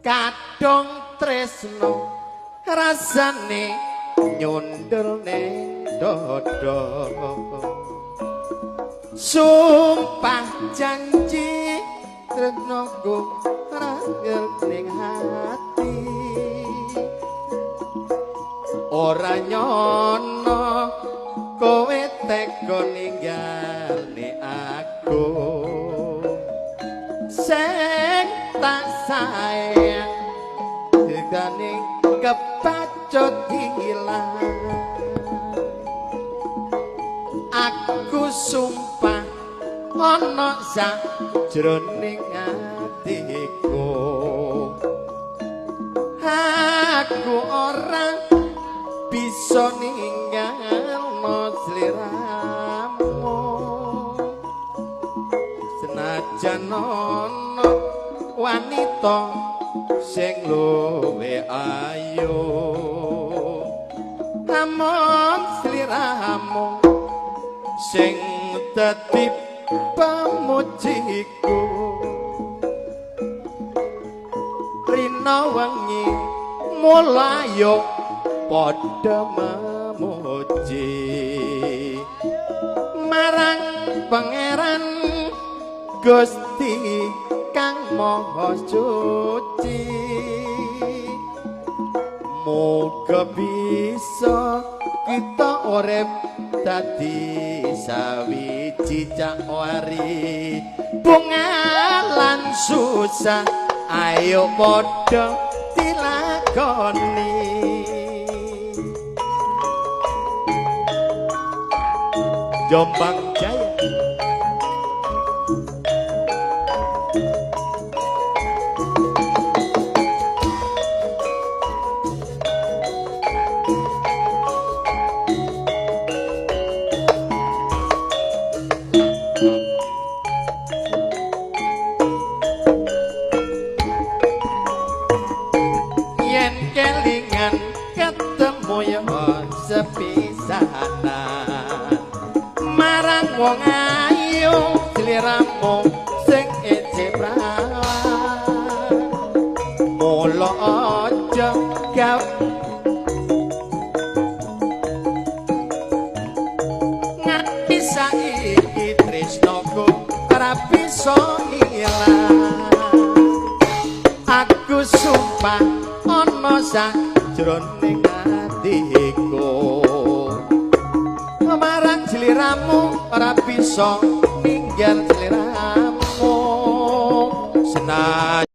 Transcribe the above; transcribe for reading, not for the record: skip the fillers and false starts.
Kadung tresno rasane nyundul ning dada. Sumpah janji tresnoku rangel ning hati. Ora nyono kowe tega ninggalne aku. Sing tak sayang tegane kepacut ilang. Aku sumpah ana sajroning atiku. Aku ora bisa ninggalno sliramu. Senajan ana wanita sing luwih ayu, namung sliramu sing dadi pamujiku. Rina wengi mulayo padha memuji marang Pangeran Gusti kang Maha Suci. Muga bisa kita urip dadi sawiji cak wari. Bunga lan susah ayo padha dilakoni. Jombang Jaya. Yen kelingan ketemu ya sepisanan marang wong ayu sliramu sing ece prawan. Mula aja gawe nganti saiki tresnaku ora bisa ilang. Aku sumpah ana sajroning atiku marang sliramu ora bisa ninggal sliramu. Senajan